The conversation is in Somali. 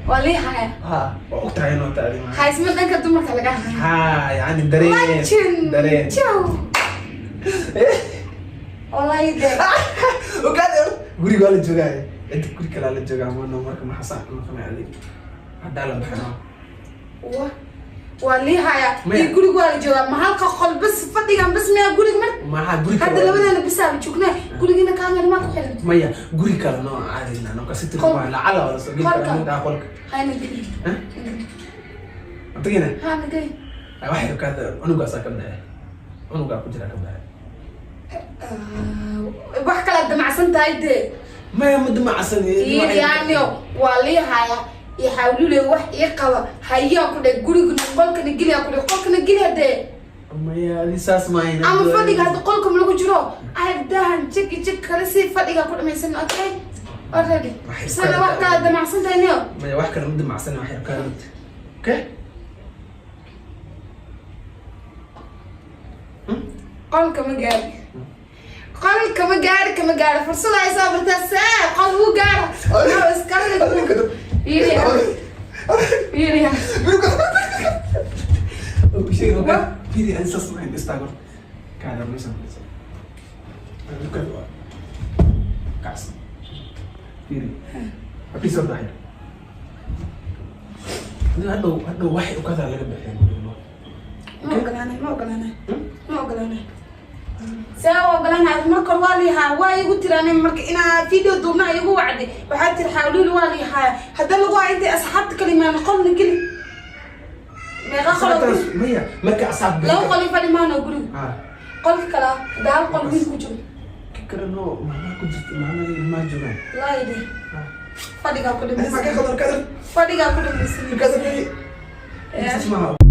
Waa lii haya. Ha, waa ogtahay inuu taadi. Haysma dhanka dumarka laga haya. Ha, yani dareen. Legend. Dareen. Jow. Wallahi de. Ogaade, guriga waa la joogaa, cid guri kalaa la joogaa mano. Marka maxaa noqonaya adig haddaa la baxno? Wa waa lii haya. Maya. Iyo guriga waa la joogaa, ma halka qol bas fadhigan bas miyaa guriga mar? Maxaa guri Hadda kale? Labadeena bisaaba joognaa, gurigiina kaamera maa ku xiran? Maya, guri kale noo caadina no kasi tiri. Qol. Waa lacala waa la soo geli Qolka. karaa mid ah qolka. Hayna geli. Ha? Matagina? Ha, na geli. Waxay kaada cunugaasaa ka baxay, cunugaa ku jira ka baxay. Wax kala damacsan tahay dee. Maya, ma damacsan. Yaani waa lii haya iyo xawlule wax ii qaba hayaa ku dhe, gurigana qolkana geliyaa ku dhe, qolkana geliya dee. Maya, adi saas maayna. Ama fadhiga hadda qolka ma lagu jiro aydahan jig jig kale si fadhiga ku dhamaysan. Okay, already. Waxay Sana kala wax kala damacsan tahay niyo. Maya, wax kale ma damacsan, waxay kaada. Okay. Qolka ma gaari, qolka ma gaari, kama gaari. Fursada ay soo bartaa see qol wuu gaara. No, iskala Yiri yiri. Sheeg, okay, firi, adi saas maayn. Istaag horta, kaada meesha fadhiso. Kacsan, firi, fadhiso horta xir. Adiga hadhow waxay ukadaa laga bixin. Ma ogolaanay, ma ogolaanay, ma ogolaanay. See u ogolaanay? Marka hore waa liihaa, waa igu tiraanay marka inaa video duubna igu wacday. Waxaa tiri xawliil waa liihaaya. Hadda lagu waa intay asxaabta kala imaan, qolna geli. Meeqa qol? Asxaabtaas maya, marka asxaab Laba qol i fadhi maano guriga. Ha. Qolka kale hadda hal qol wiil ku jiro. Ki kale no, maamaa ku jirta, maamada ilmaha joogaan. Laayde fadhigaa ku Adi maa ka dhamaysan. qadar kadar. Fadhigaa ku dhamaysan. Kadar. Saas maaha.